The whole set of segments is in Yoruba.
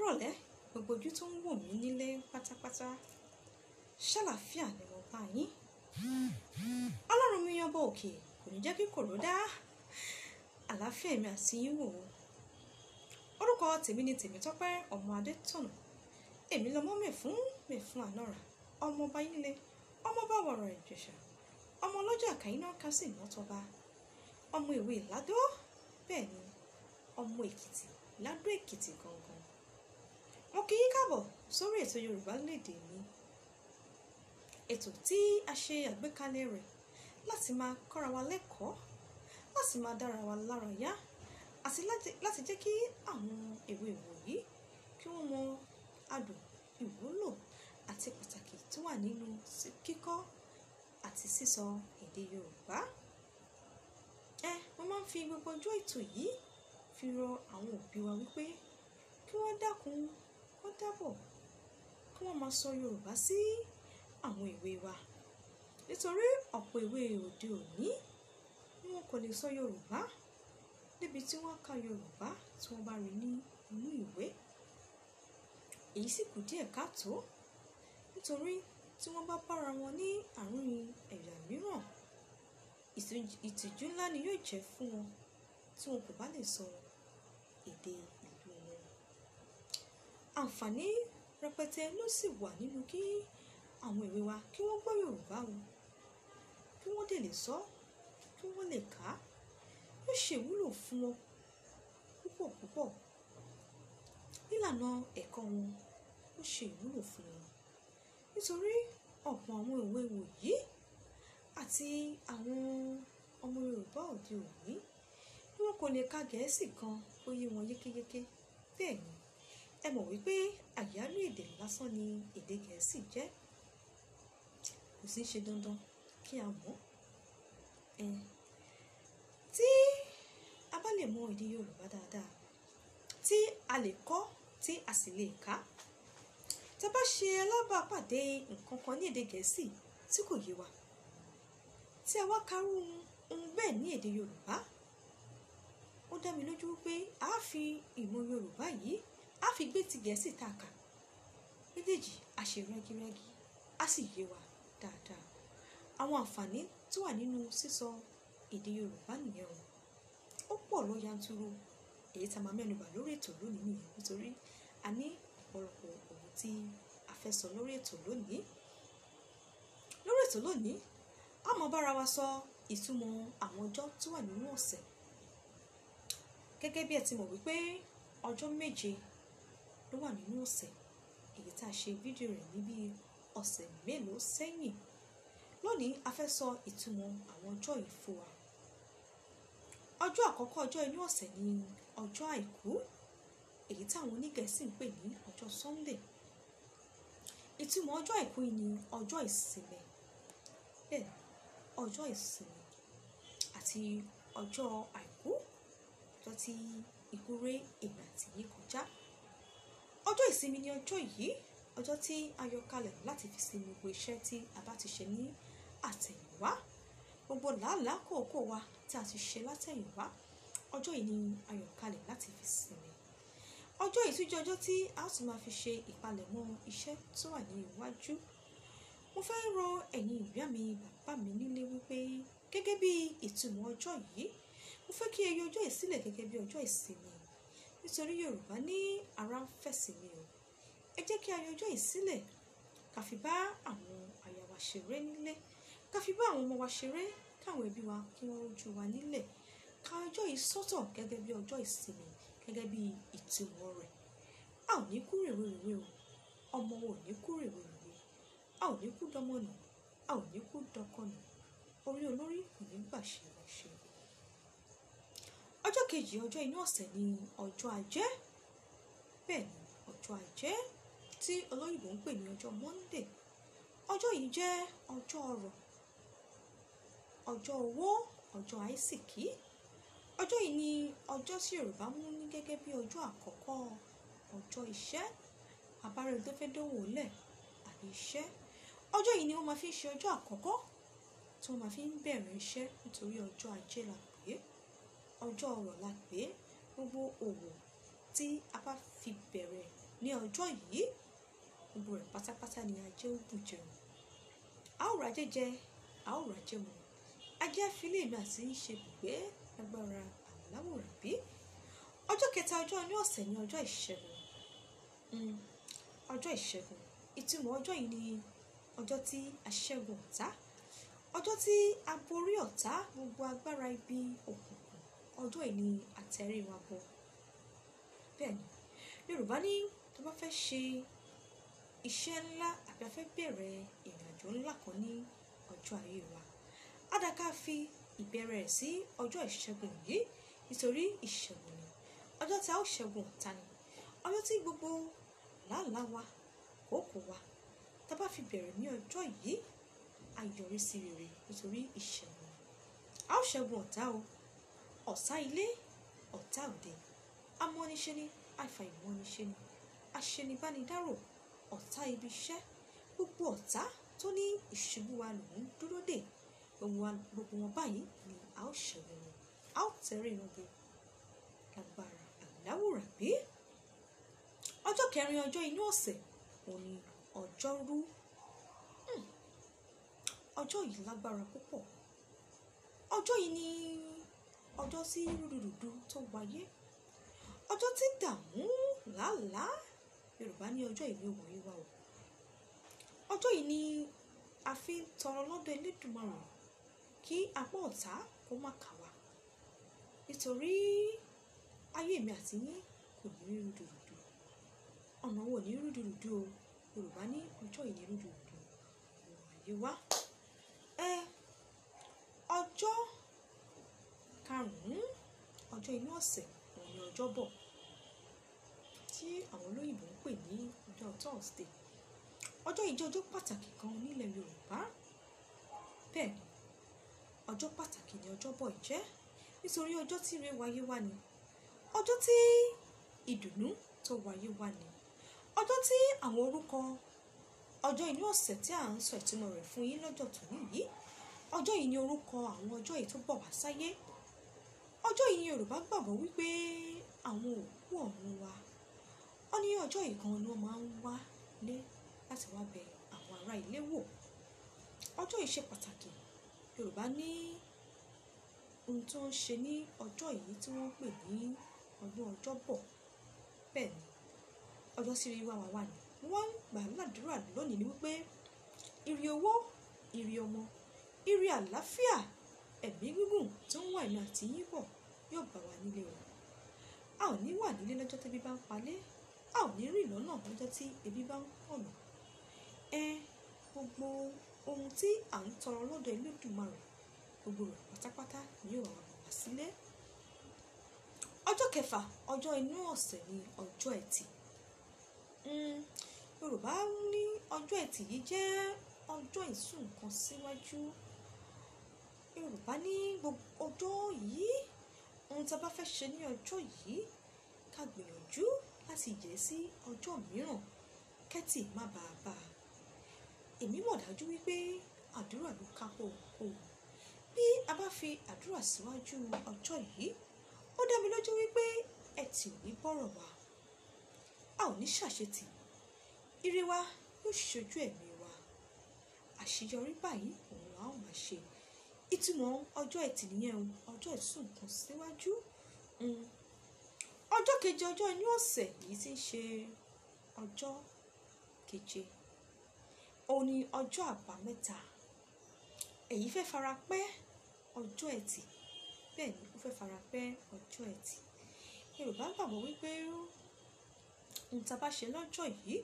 Kúrọ̀lẹ́ gbogbo ojú tó ń wò mí nílé pátápátá, ṣàlàáfíà ni mo bá yín. Ọlọ́run mi yanbọ òkè, kò ní jẹ́ kí kòró dá. Àlàáfíà èmi àti yín wò ó. Orúkọ tèmi ni Tèmítọ́pẹ́ ọmọ Adétọ̀nà. Èmi lọmọ mẹ̀fún mẹ̀fún ànọ́ra, ọmọ ọba yín lé, ọmọ bá wọ̀rọ̀ Ìjẹ̀ṣà, ọmọ ọlọ́jà kàyínà kásì mọ́tọ́ba, ọmọ ìwé Ìládó, bẹ́ẹ̀ ni ọmọ Èkìtì, Ìládó Èkìtì gangan. Mo kí yín káàbọ̀ sórí ètò Yorùbá lédè mi. Ètò tí a ṣe àgbékalẹ̀ rẹ̀ láti máa kọ́ra wa lẹ́kọ̀ọ́, láti máa dára wa lára yá, àti láti jẹ́ kí àwọn èwe ìwòyí kí wọ́n mọ adùn, ìwúlò àti pàtàkì tó wà nínú kíkọ́ àti sísọ èdè Yorùbá. Mo máa ń fi gbogbo ọjọ́ ètò yìí fi rọ àwọn òbí wa wípé kí wọ́n dákun, kó dábọ̀, kí wọ́n máa sọ Yorùbá sí àwọn èwe wa. Nítorí ọ̀pọ̀ èwe òde òní ni wọn kò lè sọ Yorùbá níbi tí wọ́n ka Yorùbá tí wọ́n bá rí ní inú ìwé. Èyí sì kù díẹ̀ káàtó, nítorí tí wọ́n bá bára wọn ní àárín ẹ̀yà mìíràn, ìtìjú ńlá ni yóò jẹ́ fún wọn tí wọn kò bá lè sọ èdè ìlú wọn. Àǹfààní rẹpẹtẹ ló sì wà nínú kí àwọn èwe wa kí wọ́n gbọ́ Yorùbá wọn, kí wọ́n dẹ̀ lè sọ, kí wọ́n lè kà á. Ó ṣe ìwúlò fún wọn púpọ̀ púpọ̀. Nílànà ẹ̀kọ́ wọn, ó ṣe ìwúlò fún wọn. Nítorí ọ̀pọ̀ àwọn èwe wọ̀nyí àti àwọn ọmọ Yorùbá òde òní ni wọn kò lè ka Gẹ̀ẹ́sì kan ó yé wọn yékéyéké. Bẹ́ẹ̀ ni, ẹ mọ̀ wípé àyálò èdè lásán ni èdè Gẹ̀ẹ́sì jẹ́. Kò sì ń ṣe dandan kí a mọ̀. Tí a bá lè mọ èdè Yorùbá dáadáa, tí a lè kọ́, tí a sì lè kà, tí a bá ṣe alábàápàdé nǹkan kan ní èdè Gẹ̀ẹ́sì tí kò yé wa, tí a wá karú ohun bẹ́ẹ̀ ní èdè Yorùbá, ó dá mi lójú wípé a fi ìmọ̀ Yorùbá yìí, a fi gbé ti Gẹ̀ẹ́sì tá a kà méjèèjì, a ṣe rẹ́gírẹ́gí, a sì yé wa dáadáa. Àwọn àǹfààní tó wà nínú sísọ èdè Yorùbá nìyẹn o. Ó pọ̀ lọ yanturu. Èyí tá a máa mẹ́nubà lórí ètò lónìí nìyẹn, nítorí a ní ọ̀pọ̀lọpọ̀ ohun tí a fẹ́ sọ lórí ètò lónìí. Lórí ètò lónìí, a máa bára wa sọ ìtumọ̀ àwọn ọjọ́ tó wà nínú ọ̀sẹ̀. Gẹ́gẹ́ bí ẹ ti mọ̀ wípé ọjọ́ méje ló wà nínú ọ̀sẹ̀, èyí tá a ṣe fídíò rẹ̀ níbí ọ̀sẹ̀ mélòó sẹ́yìn. Lónìí, a fẹ́ sọ ìtumọ̀ àwọn ọjọ́ yìí fún wa. Ọjọ́ àkọ́kọ́ ọjọ́ inú ọ̀sẹ̀ ni ọjọ́ Àìkú, èyí tí àwọn onígẹ̀ẹ́sì ń pè ní ọjọ́ Sunday. Ìtumọ̀ ọjọ́ Àìkú yìí ni ọjọ́ ìsinmi. Bẹ́ẹ̀ ni, ọjọ́ ìsinmi àti ọjọ́ Àìkú, ọjọ́ tí ikú ré èmi àti yín kọjá. Ọjọ́ ìsinmi ni ọjọ́ yìí, ọjọ́ tí a yọ kalẹ̀ láti fi sinmi gbogbo iṣẹ́ tí a bá ti ṣe ní àtẹ̀yìnwá. Gbogbo làálàá kòókòó wa tí a ti ṣe látẹ̀yìnwá, ọjọ́ yìí ni a yọ kalẹ̀ láti fi sinmi. Ọjọ́ yìí tún jẹ́ ọjọ́ tí a ó tún máa fi ṣe ìpalẹ̀mọ́ iṣẹ́ tó wà ní iwájú. Mo fẹ́ rọ ẹ̀yin ìyá mi, bàbá mi nílé wípé gẹ́gẹ́ bí ìtumọ̀ ọjọ́ yìí, mo fẹ́ kí ẹ yọ ọjọ́ yìí sílẹ̀ gẹ́gẹ́ bí ọjọ́ ìsinmi. Nítorí Yorùbá ní ara ń fẹ́ sinmi o. Ẹ jẹ́ kí a yọ ọjọ́ yìí sílẹ̀, ká fi bá àwọn aya wa ṣeré nílé, ká fi bá àwọn ọmọ wa ṣeré, káwọn ẹbí wa kí wọ́n rojú wa nílẹ̀. Ká ọjọ́ yìí sọ́tọ̀ gẹ́gẹ́ bí ọjọ́ ìsinmi, gẹ́gẹ́ bí ìtumọ̀ rẹ̀. A ò ní kú rèwerèwe o, ọmọ wa ò ní kú rèwerèwe, a ò ní kú dọmọ nù, a ò ní kú dọkọ nù, orí olórí kò ní gbà ṣe wá ṣe. Ọjọ́ kejì ọjọ́ inú ọ̀sẹ̀ ni ọjọ́ Ajé. Bẹ́ẹ̀ ni, ọjọ́ Ajé tí olóyìnbo ń pè ní ọjọ́ Monday. Ọjọ́ yìí jẹ́ ọjọ́ ọrọ̀, ọjọ́ owó, ọjọ́ àìsìkí. Ọjọ́ yìí ni ọjọ́ tí Yorùbá mú ní gẹ́gẹ́ bí ọjọ́ àkọ́kọ́ ọjọ́ iṣẹ́, àbárẹni tó fẹ́ dówó lẹ̀ àbí iṣẹ́. Ọjọ́ yìí ni wọ́n máa fi ń ṣe ọjọ́ àkọ́kọ́ tí wọ́n máa fi ń bẹ̀rẹ̀ iṣẹ́, nítorí ọjọ́ Ajé la pè é, ọjọ́ ọrọ̀ la pè é. Gbogbo òwò tí a bá fi bẹ̀rẹ̀ ní ọjọ́ yìí, gbogbo rẹ̀ pátápátá ni ajé ó bù jẹun. A ó ra jẹjẹ, a ó ra jẹmu. Ajé àfilé mi àti ń ṣe ibùgbé lágbára àláwòrán bí. Ọjọ́ kẹta ọjọ́ inú ọ̀sẹ̀ ni ọjọ́ ìṣẹ́gun. Ọjọ́ ìṣẹ́gun. Ìtumọ̀ ọjọ́ yìí ni ọjọ́ tí a ṣẹ́gun ọ̀tá, ọjọ́ tí a borí ọ̀tá, gbogbo agbára ibi òkùnkùn. Ọjọ́ yìí ni a tẹrí wa bọ. Bẹ́ẹ̀ni, Yorùbá ní tó bá fẹ́ ṣe iṣẹ́ ńlá àbí a fẹ́ bẹ̀rẹ̀ ìrìnàjò ńlá kan ní ọjọ́ ayé wa, á dáa ká fi ìbẹ̀rẹ̀ rẹ̀ sí ọjọ́ ìṣẹ́gun yìí, nítorí ìṣẹ́gun ni ọjọ́ tí a ó ṣẹ́gun ọ̀tá ni, ọjọ́ tí gbogbo làálàá wa, kòókòó wa, tá bá fi bẹ̀rẹ̀ ní ọjọ́ yìí, a yọrí sí rere nítorí ìṣẹ́gun ni. A ó ṣẹ́gun ọ̀tá o, ọ̀tá ilé, ọ̀tá òde, amọ́niṣe ni, àfàìmọ́niṣe ni, aṣenibánidárò, ọ̀tá ibi iṣẹ́, gbogbo ọ̀tá tó ní ìṣubú wa lòún dúró dè, gbogbo wọn báyìí ni a ó ṣẹ́gun wọn, a ó tẹrí wọn bo lágbára àláwòrán bí. Ọjọ́ kẹrin ọjọ́ inú ọ̀sẹ̀ òun ni ọjọ́rú. Ọjọ́ yìí lágbára púpọ̀. Ọjọ́ yìí ni ọjọ́ tí rúdurùdu tó wáyé, ọjọ́ tí dààmú làálàá. Yorùbá ní ọjọ́ yìí ni ó wáyé wá o. Ọjọ́ yìí ni a fi ń tọrọ lọ́dọ̀ Elédùmarè kí apá ọ̀tá kó má kà wá, nítorí ayé mi àti yín kò ní rí rúdurùdu, ọ̀nà wo ní rúdurùdu o. Yorùbá ní ọjọ́ yìí ní rúdurùdu ó wáyé wá. Ọjọ́ karùn-ún ọjọ́ inú ọ̀sẹ̀ òun ni ọjọ́bọ̀, tí àwọn olóyìnbo ń pè ní ọjọ́ Thursday. Ọjọ́ yìí jẹ́ ọjọ́ pàtàkì kan nílẹ̀ Yorùbá. Bẹ́ẹ̀ ni, ọjọ́ pàtàkì ni ọjọ́bọ̀ yìí jẹ́, nítorí ọjọ́ tí ire wáyé wá ni, ọjọ́ tí ìdùnnú tó wáyé wá ni, ọjọ́ tí àwọn orúkọ ọjọ́ inú ọ̀sẹ̀ tí à ń sọ ìtumọ̀ rẹ̀ fún yín lọ́jọ́ tòní yìí, ọjọ́ yìí ni orúkọ àwọn ọjọ́ yìí tó bọ̀ wá sáyé. Ọjọ́ yìí ni Yorùbá gbàgbọ́ wípé àwọn òkú ọ̀run wa, wọ́n ní ọjọ́ yìí kan ni wọ́n máa ń wá lé láti wá bẹ àwọn ará ilé wò. Ọjọ́ yìí ṣe pàtàkì. Yorùbá ní ohun tó ń ṣe ní ọjọ́ yìí tí wọ́n ń pè ní ọdún ọjọ́bọ̀. Bẹ́ẹ̀ ni, ọjọ́ tí ire wá wá wà ní. Wọ́n ń gbà ládùúrà lónìí ni wípé ire owó, ire ọmọ, ire àlàáfíà, ẹ̀mí gígùn tó ń wà ní àti yín bọ̀ yóò bá wa nílé o. A ò ní wà nílé lọ́jọ́ tí ebi bá ń palé, a ò ní rìn lọ́nà lọ́jọ́ tí ebi bá ń pọ̀nà. Gbogbo ohun tí à ń tọrọ lọ́dọ̀ Elédùmarè, gbogbo rẹ̀ pátápátá ni yóò wá wá sílé. Ọjọ́ kẹfà ọjọ́ inú ọ̀sẹ̀ ni ọjọ́ ẹtì. Yorùbá ní ọjọ́ ẹtì yìí jẹ́ ọjọ́ ìsún nǹkan síwájú. Yorùbá ní gbogbo ọjọ́ yìí, ohun tí a bá fẹ́ ṣe ní ọjọ́ yìí, ká gbìyànjú láti yẹ̀ sí ọjọ́ mìíràn kẹ́tì má bàa bá a. Èmi mọ̀ dájú wípé àdúrà ló kápò ohunkóhun. Bí a bá fi àdúrà síwájú ọjọ́ yìí, ó dá mi lójú wípé ẹtì ò ní bọ̀rọ̀ wá. A ò ní ṣàṣetì. Ire wa yóò ṣojú ẹ̀mí wa. Àṣeyọrí báyìí òun la ó máa ṣe. Ìtumọ̀ ọjọ́ ẹtì nìyẹn o, ọjọ́ ìsún nǹkan síwájú. Ọjọ́ keje ọjọ́ inú ọ̀sẹ̀ yìí tí ń ṣe ọjọ́ keje, òun ni ọjọ́ àbámẹ́ta. Èyí fẹ́ fara pẹ́ ọjọ́ ẹtì. Bẹ́ẹ̀ ni, ó fẹ́ fara pẹ́ ọjọ́ ẹtì. Yorùbá gbàgbọ́ wípé ohun tí a bá ṣe lọ́jọ́ yìí,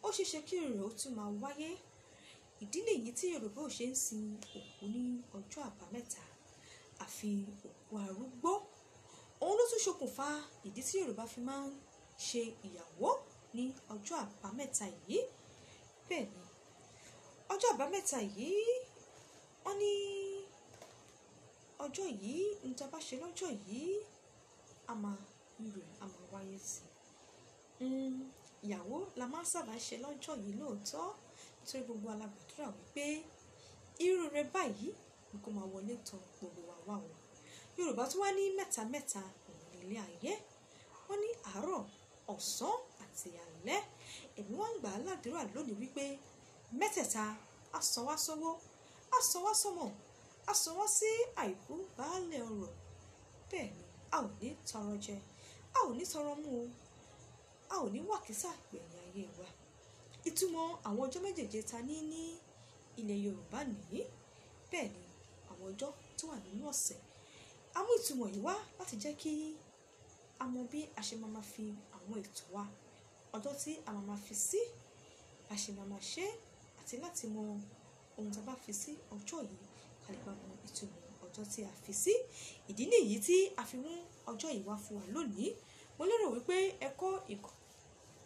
ó ṣe é ṣe kí ire ó tún máa wáyé. Ìdí nìyí tí Yorùbá ò ṣe ń sin òkú ní ọjọ́ àbámẹ́ta, àfi òkú arúgbó. Òun ló tún ṣokùnfà ìdí tí Yorùbá fi máa ń ṣe ìyàwó ní ọjọ́ àbámẹ́ta yìí. Bẹ́ẹ̀ ni, ọjọ́ àbámẹ́ta yìí, wọ́n ní ọjọ́ yìí, ohun tí a bá ṣe lọ́jọ́ yìí, a máa ire, a máa wáyé sí i. Ìyàwó la máa ń sábà ṣe lọ́jọ́ yìí lóòótọ́, nítorí gbogbo wa la gbàdúrà wípé irú rẹ̀ báyìí ni kó máa wọlé tọ̀ gbogbo wa wá o. Yorùbá tún wá ní mẹ́ta mẹ́ta òun ní ilé ayé. Wọ́n ní àárọ̀, ọ̀sán àti àti alẹ́. Èmi wọ́n ń gbà á ládùúrà lónìí wípé mẹ́tẹ̀ẹ̀ta á san wá sówó, á san wá sọ́mọ, á san wá sí àìkú baálẹ̀ ọrọ̀. Bẹ́ẹ̀ ni a ò ní tọrọ jẹ, a ò ní tọrọ mú o, a ò ní wàkísà gbẹ̀yìn ayé wa. Ìtumọ̀ àwọn ọjọ́ méjèèje ta ní ní ilẹ̀ Yorùbá nìyí. Bẹ́ẹ̀ ni àwọn ọjọ́ tó wà nínú ọ̀sẹ̀. A mú ìtumọ̀ yìí wá láti jẹ́ kí a mọ bí a ṣe máa ma fi àwọn ètò wa, ọjọ́ tí a máa ma fi sí, a ṣe máa ma ṣe, àti láti mọ ohun tí a bá fi sí ọjọ́ yìí, ká lè bá mọ ìtumọ̀ ọjọ́ tí a fi sí. Ìdí nìyí tí a fi mú ọjọ́ yìí wá fún wa lónìí. Mo lérò wípé ẹ kọ́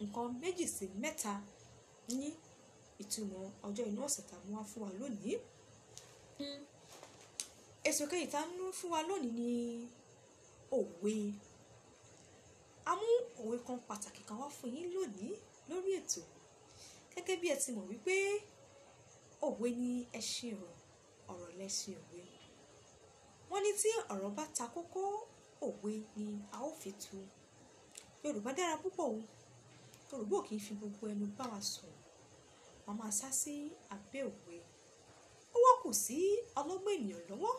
nǹkan méjì sí mẹ́ta ní ìtumọ̀ ọjọ́ inú ọ̀sẹ̀ tá a mú wá fún wa lónìí. Èso kejì tá a mú fún wa lónìí ni òwe. A mú òwe kan pàtàkì kan wá fún yín lónìí lórí ètò. Gẹ́gẹ́ bí ẹ ti mọ̀ wípé òwe ni ẹṣin ọ̀rọ̀, ọ̀rọ̀ lẹṣin òwe. Wọ́n ní tí ọ̀rọ̀ bá ta kókó, òwe ni a ó fi tú. Yorùbá dára púpọ̀ o. Yorùbá ò kì í fi gbogbo ẹnu bá wa sọ̀rọ̀. Wọ́n máa sá sí abẹ́ òwe. Ó wá kù sí ọlọ́gbọ́n ènìyàn lọ́wọ́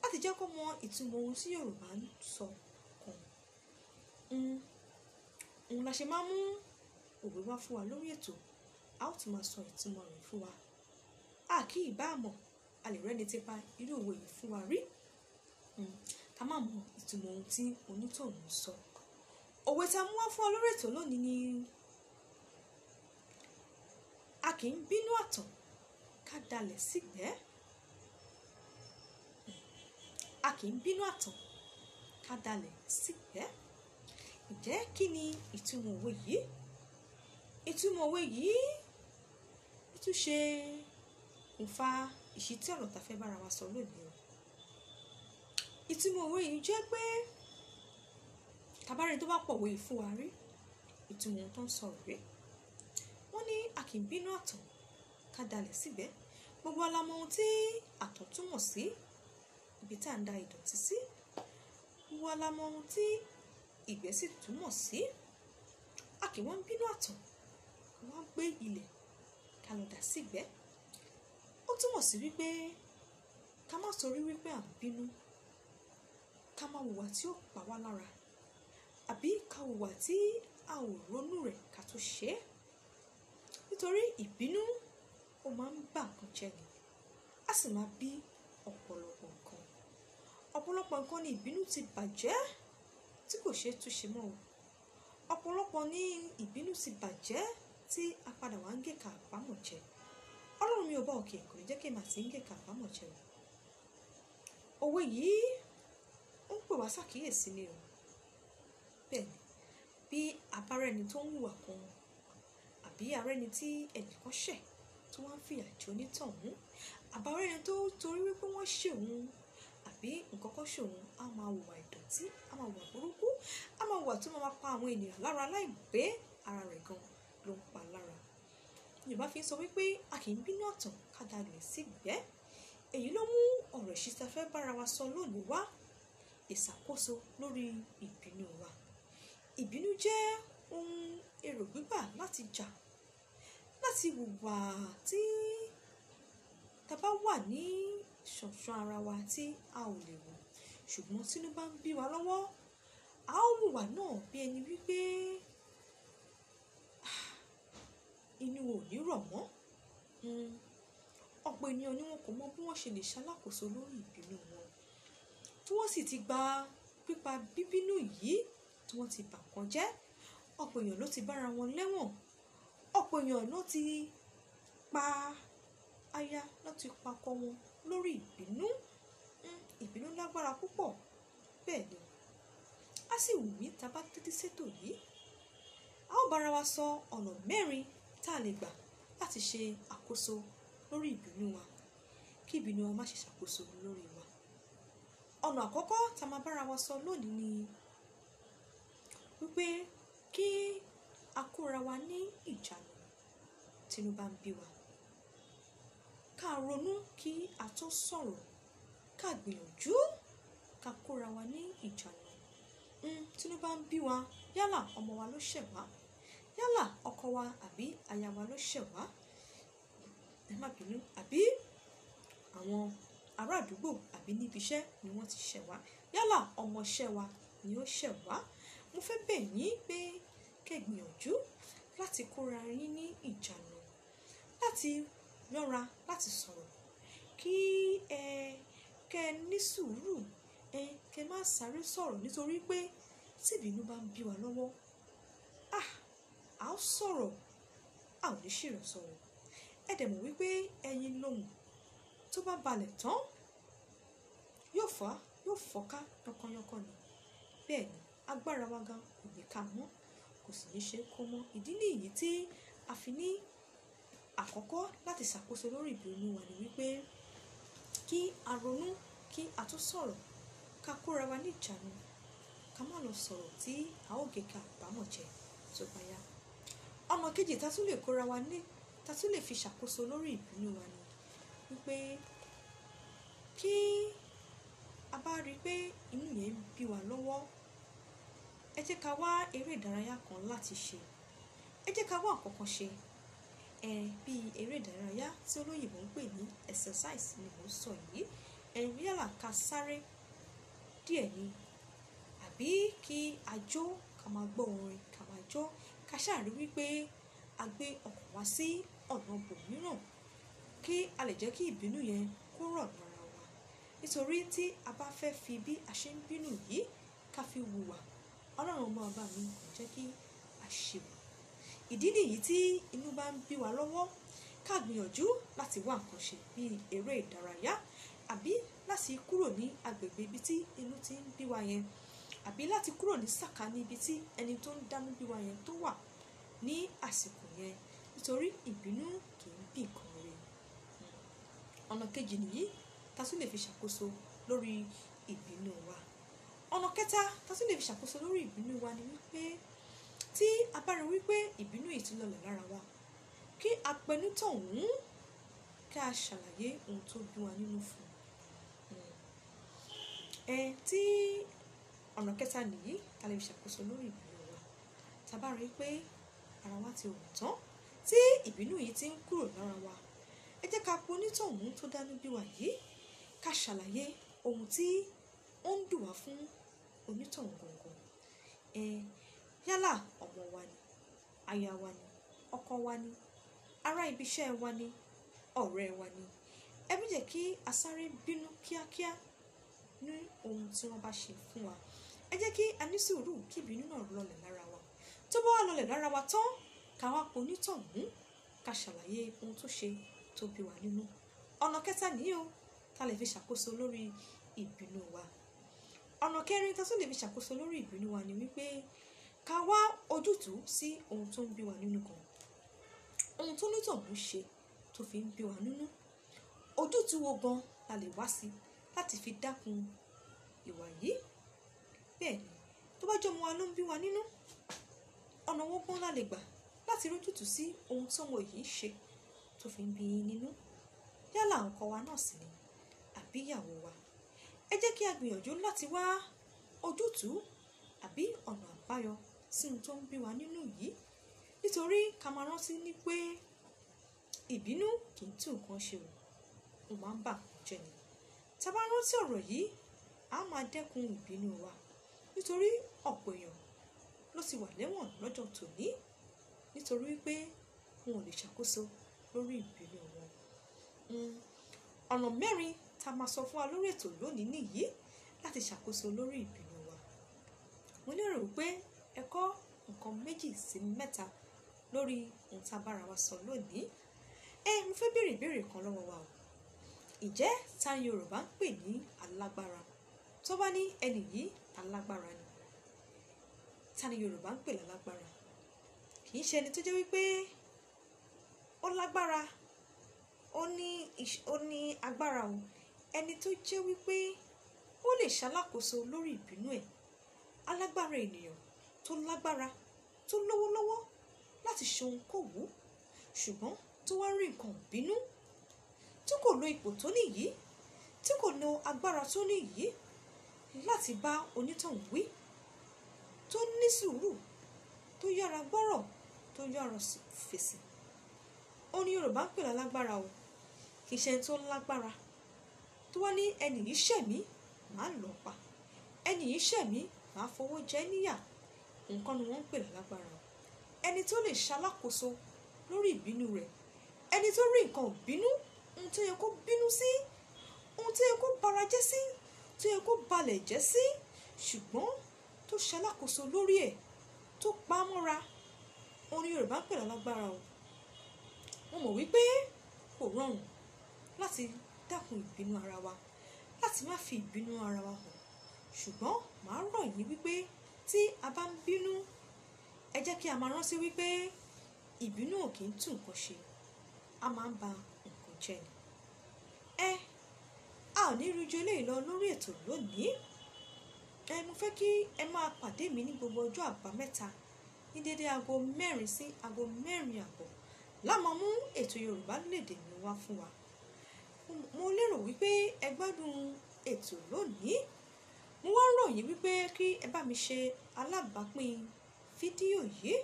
láti jẹ́ kó mọ ìtumọ̀ ohun tí Yorùbá ń sọ kan. Òun la ṣe máa mú òwe wá fún wa lórí ètò. A ó tún máa sọ ìtumọ̀ rẹ̀ fún wa. A kì í bá mọ̀, a lè rẹ́ni tipa irú òwe yìí fún wa rí. Ká má mọ ìtumọ̀ ohun tí onítọ̀hún ń sọ. Òwe tí a mú wá fún wa lórí ètò lónìí ni a kì í bínú àtàn ká dalẹ̀ sígbẹ́. A kì í bínú àtàn ká dalẹ̀ sígbẹ́. Ǹjẹ́ kí ni ìtumọ̀ òwe yìí? Ìtumọ̀ òwe yìí ó tún ṣe òǹfà ìṣítí ọ̀rọ̀ tá a fẹ́ bára wa sọ lónìí o. Ìtumọ̀ òwe yìí jẹ́ pé tàbárẹ̀ tó bá pọ̀ òwe yìí fún wa rí, ìtumọ̀ ohun tó ń sọ rèé. Wọ́n ní a kì í bínú àtàn ká dalẹ̀ sígbẹ́. Gbogbo wa la mọ ohun tí àtàn túmọ̀ sí, ibi tí à ń da ìdọ̀tí sí. Gbogbo wa la mọ ohun tí ìgbẹ́ sì túmọ̀ sí. A kì í wọ́n bínú àtàn, wọ́n gbé ilẹ̀ ká lọ dà sígbẹ́. Ó túmọ̀ sí wípé ká má torí wípé à ń bínú, ká má hùwà tí ó pa wá lára, àbí ká hùwà tí a ò ronú rẹ̀ ká tó ṣe é. Nítorí ìbínú ó máa ń bà nǹkan jẹ́ ni, á sì máa bí ọ̀pọ̀lọpọ̀ nǹkan. Ọ̀pọ̀lọpọ̀ nǹkan ni ìbínú ti bàjẹ́ tí kò ṣe é túnṣe mọ́ o. Ọ̀pọ̀lọpọ̀ ní ìbínú ti bàjẹ́ tí a padà wá ń gé ka àbámọ̀ jẹ. Ọlọ́run mi ò bá òkè, kò ní jẹ́ kí èmi àti ń gé ka àbámọ̀ jẹ o. Òwe yìí ó ń pè wá ṣàkíyèsí ni o. Bẹ́ẹ̀ ni, bí abárẹ́ni tó ń hùwà kan àbí arẹ́ni tí ẹnìkan ṣẹ̀ tó wá ń fìyà jẹ onítọ̀hún, àbárẹ́ni tó torí wípé wọ́n ṣe òun àbí nǹkan kan ṣe òun, á máa hùwà ìdọ̀tí, á máa hùwà burúkú, á máa hùwà tó máa pa àwọn ènìyàn lára láì pé ara rẹ̀ gan ló ń pa lára. Yorùbá fi ń sọ wípé a kì í bínú àtàn ká dalẹ̀ sígbẹ́. Èyí ló mú ọ̀rọ̀ ìṣítí a fẹ́ bára wa sọ lónìí wá, ìṣàkóso lórí ìbínú wa. Ìbínú jẹ́ ohun èrò gbígbà láti jà, láti hùwà tí ta bá wà ní ṣọ̀ṣọ̀ ara wa tí a ò lè wò. Ṣùgbọ́n tí inú bá ń bí wa lọ́wọ́, a ó hùwà náà bí ẹni wípé inú ò ní rọ̀ mọ́. Ọ̀pọ̀ ènìyàn ni wọn kò mọ bí wọ́n ṣe lè ṣalákòóso lórí ìbínú wọn, tí wọ́n sì ti gba pípa bíbínú yìí tí wọ́n ti bà nǹkan jẹ́. Ọ̀pọ̀ èèyàn ló ti bára wọn lẹ́wọ̀n. Ọ̀pọ̀ èèyàn ló ti pa aya, ló ti pa ọkọ wọn lórí ìbínú. Ìbínú lágbára púpọ̀. Bẹ́ẹ̀ ni, a sì wù mí tá bá tẹ́tí sétò yìí. A ó bára wa sọ ọ̀nà mẹ́rin tá a lè gbà láti ṣe àkóso lórí ìbínú wa, kí ìbínú wa má ṣe ṣàkóso lórí wa. Ọ̀nà àkọ́kọ́ tá a máa bára wa sọ lónìí ni wípé kí a kóra wa ní ìjánu tí inú bá ń bí wa. Ká ronú kí a tó sọ̀rọ̀, ká gbìyànjú ká kóra wa ní ìjánu. Tí inú bá ń bí wa, yálà ọmọ wa ló ṣẹ̀ wá, Yálà ọkọ wa àbí aya wa ló ṣẹ̀ wá, ẹ má bínú, àbí àwọn ará àdúgbò àbí níbi iṣẹ́ ni wọ́n ti ṣẹ̀ wá, yálà ọmọọṣẹ́ wa ni ó ṣẹ̀ wá. Mo fẹ́ bẹ̀ yín pé kẹ́ gbìyànjú láti kóra yín ní ìjánu, láti yọ́ra láti sọ̀rọ̀, kí ẹ kẹ́ ní sùúrù, ẹ kẹ́ má sáré sọ̀rọ̀, nítorí pé tí ìbínú bá ń bí wa lọ́wọ́, a ó sọ̀rọ̀, a ò ní ṣìrọ̀ sọ̀rọ̀. Ẹ dẹ̀ mọ̀ wípé ẹyin lóhùn tó bá balẹ̀ tán yóò fà, yóò fọ́ká yọkànyọkàn ni. Bẹ́ẹ̀ ni agbára wa gan kò ní ká mọ́, kò sì ní ṣe kó mọ́. Ìdí nìyí tí a fi ní àkọ́kọ́ láti ṣàkóso lórí ìbínú wa ni wípé kí a ronú, kí a tún sọ̀rọ̀, ká kóra wa ní ìjánu, ká má lọ sọ̀rọ̀ tí a ó gé ká àbámọ̀ jẹ tó bá yá. Ọ̀nà kejì tá tún lè kóra wa ní, tá tún lè fi ṣàkóso lórí ìbínú wa ni wípé kí a bá rí pé inú yẹn ń bí wa lọ́wọ́, ẹ jẹ́ ká wá eré ìdárayá kan láti ṣe. Ẹ jẹ́ ká wá nǹkan kan ṣe, bí eré ìdárayá tí olóyìnbo ń pè ní exercise ni mò ń sọ yìí. Yálà ká sáré díẹ̀ ni, àbí kí a jó, ká máa gbọ́ orin, ká máa jó, ká ṣáà rí wípé a gbé ọkàn wa sí ọ̀nà bòmíràn kí a lè jẹ́ kí ìbínú yẹn kó rọ̀ lára wa. Nítorí tí a bá fẹ́ fi bí a ṣe ń bínú yìí ká fi hùwà, Ọlọ́run ọmọ ọba mi kò jẹ́ kí a ṣe wù. Ìdí nìyí tí inú bá ń bí wa lọ́wọ́, ká gbìyànjú láti wá nǹkan ṣe bí eré ìdárayá, àbí láti kúrò ní agbègbè ibi tí inú ti ń bí wa yẹn, àbí láti kúrò ní sàkání ibi tí ẹni tó ń dánú bí wa yẹn tó wà ní àsìkò yẹn, nítorí ìbínú kì í bí nǹkan rere. Ọ̀nà kejì nìyí tá tún lè fi ṣàkóso lórí ìbínú wa. Ọ̀nà kẹta tá tún lè fi ṣàkóso lórí ìbínú wa ni wípé tí a bá rí wípé ìbínú yìí ti lọlẹ̀ lára wa, kí a pẹnu tọ̀hún, kí a ṣàlàyé ohun tó bí wa nínú fún un. Tí ọ̀nà kẹta nìyí tá lè fi ṣàkóso lórí ìbínú wa. Tá bá rí pé ara wa ti rọ̀ tán, tí ìbínú yìí ti ń kúrò lára wa, ẹ jẹ́ ká pe onítọ̀hún tó dánú bí wa yìí, ká ṣàlàyé ohun tí ó ń dùn wá fún onítọ̀hún gangan. Yálà ọmọ wa ni, aya wa ni, ọkọ wa ni, ará ibi iṣẹ́ wa ni, ọ̀rẹ́ wa ni. Ẹ má jẹ́ kí a sáré bínú kíákíá ní ohun tí wọ́n bá ṣe fún wa. Ẹ jẹ́ kí a ní sùúrù kí ìbínú náà lọlẹ̀ lára wa. Tó bá wá lọlẹ̀ lára wa tán, ká wá pe onítọ̀hún, ká ṣàlàyé ohun tó ṣe tó bí wa nínú. Ọ̀nà kẹta nìyí o tá lè fi ṣàkóso lórí ìbínú wa. Ọ̀nà kẹrin tá tún lè fi ṣàkóso lórí ìbínú wa ni wípé ká wá ojútùú sí ohun tó ń bí wa nínú kan, ohun tó onítọ̀hún ṣe tó fi ń bí wa nínú. Ojútùú wo gan la lè wá sí láti fi dákun ìwà yìí? Bẹ́ẹ̀ ni, tó bá jẹ́ ọmọ wa ló ń bí wa nínú, ọ̀nà wo gan la lè gbà láti rójútùú sí ohun tí ọmọ yìí ń ṣe tó fi ń bí yín nínú? Yálà ọkọ wa náà sì ni, àbí ìyàwó wa. Ẹ jẹ́ kí a gbìyànjú láti wá ojútùú àbí ọ̀nà àbáyọ sí ohun tó ń bí wa nínú yìí, nítorí ká máa rántí ní pé ìbínú kì í tún nǹkan ṣe o, ó máa ń bà nǹkan jẹ́ ni. Tá bá rántí ọ̀rọ̀ yìí, a máa dẹ́kun ìbínú wa, nítorí ọ̀pọ̀ èèyàn ló ti wà lẹ́wọ̀n lọ́jọ́ tòní nítorí wípé wọn ò lè ṣàkóso lórí ìbínú wọn. Ọ̀nà mẹ́rin tá a máa sọ fún wa lórí ètò lónìí nìyí láti ṣàkóso lórí ìbínú wa. Mo lérò wípé ẹ kọ́ nǹkan 2 sí 3 lórí ohun tá a bára wa sọ lónìí. Mo fẹ́ béèrè ìbéèrè kan lọ́wọ́ wa o. Ǹjẹ́ ta ni Yorùbá ń pè ní alágbára? Tó bá ní ẹni yìí alágbára ni, ta ni Yorùbá ń pè lálágbára? Kì í ṣe ẹni tó jẹ́ wípé ó lágbára, ó ní agbára o. Ẹni tó jẹ́ wípé ó lè ṣalákòóso lórí ìbínú ẹ̀. Alágbára ènìyàn tó lágbára, tó lówó lọ́wọ́ láti ṣe ohunkóhun, ṣùgbọ́n tó wá rí nǹkan bínú, tí kò lo ipò tó ní yìí, tí kò lo agbára tó ní yìí láti bá onítọ̀hún wí, tó ní sùúrù, tó yára gbọ́rọ̀, tó yára fèsì, ó ní Yorùbá ń pè lálágbára o. Kì í ṣe ẹni tó lágbára tó wá ní ẹnì yìí ṣẹ̀ mí, màá lọ pa, ẹnì yìí ṣẹ̀ mí, màá fowó jẹ níyà. Nǹkan ni wọ́n ń pè lálágbára o. Ẹni tó lè ṣalákòóso lórí ìbínú rẹ̀, ẹni tó rí nǹkan bínú, ohun tó yẹ kó bínú sí, ohun tó yẹ kó bara jẹ́ sí, tó yẹ kó balẹ̀ jẹ́ sí, ṣùgbọ́n tó ṣalákòóso lórí ẹ̀, tó pa á mọ́ra, òun ni Yorùbá ń pè lálágbára o. Mo mọ̀ wípé kò rọrùn láti dákun ìbínú ara wa, láti má fi ìbínú ara wa hàn, ṣùgbọ́n màá rọ̀ yín wípé tí a bá ń bínú, ẹ jẹ́ kí a máa rántí wípé ìbínú ò kì í tún nǹkan ṣe, a máa ń ba nǹkan jẹ́ ni. Ẹ a ò ní rí ju eléyìí lọ lórí ètò lónìí. Ẹ mo fẹ́ kí ẹ máa pàdé mi ní gbogbo ọjọ́ àbámẹ́ta ní dédé aago 4 sí aago 4:30 la máa mú ètò Yorùbá lédè mi wá fún wa. Mo lérò wípé ẹ gbádùn ètò lónìí. Mo wá ń rọ̀ yín wípé kí ẹ bá mi ṣe alábàápín fídíò yìí,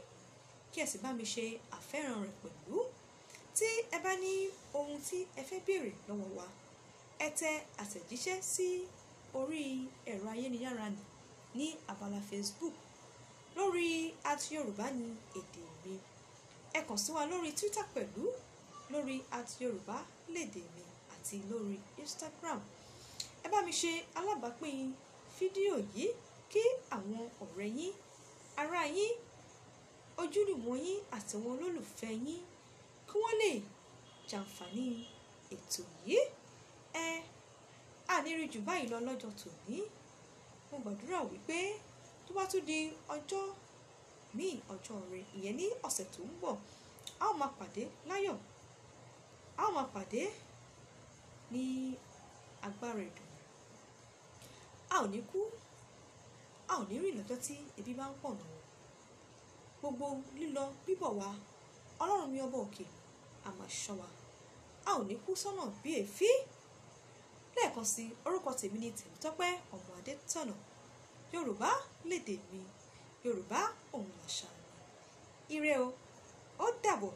kí ẹ sì bá mi ṣe àfẹ́ràn rẹ̀ pẹ̀lú. Tí ẹ bá ní ohun tí ẹ fẹ́ béèrè lọ́wọ́ wa, ẹ tẹ àtẹ̀jíṣẹ́ sí orí ẹ̀rọ ayélujára ní abala Facebook lórí @Yorùbá ní èdè mi. Ẹ kàn sí wa lórí Twitter pẹ̀lú lórí @Yorùbá lédè mi àti lórí Instagram. Ẹ bá mi ṣe alábàápín fídíò yìí kí àwọn ọ̀rẹ́ yín, ará yín, ojúlùmọ̀ yín àti àwọn olólùfẹ́ yín kí wọ́n lè jàǹfààní ètò yìí. Ẹ a ní rí jù báyìí lọ lọ́jọ́ tòní. Mo gbàdúrà wípé tó bá tún di ọjọ́ míì, ọjọ́ rẹ, ìyẹn ní ọ̀sẹ̀ tó ń bọ̀, a ó máa pàdé láyọ̀, a ó máa pàdé ní agbára ìdùnnú. A ò ní kú, a ò ní rìn lọ́jọ́ tí ebi bá ń pọ̀ nù. Gbogbo lílọ bíbọ̀ wa, Ọlọ́run mi ọba òkè, a máa ṣọ́ wa. A ò ní kú sọ́nà bí èéfín. Lẹ́ẹ̀kan sí, orúkọ tèmi ni Tèmítọ́pẹ́ ọmọ Adétọ̀nà. Yorùbá lédè mi, Yorùbá òun làṣà mi. Ire o, ó dàbọ̀.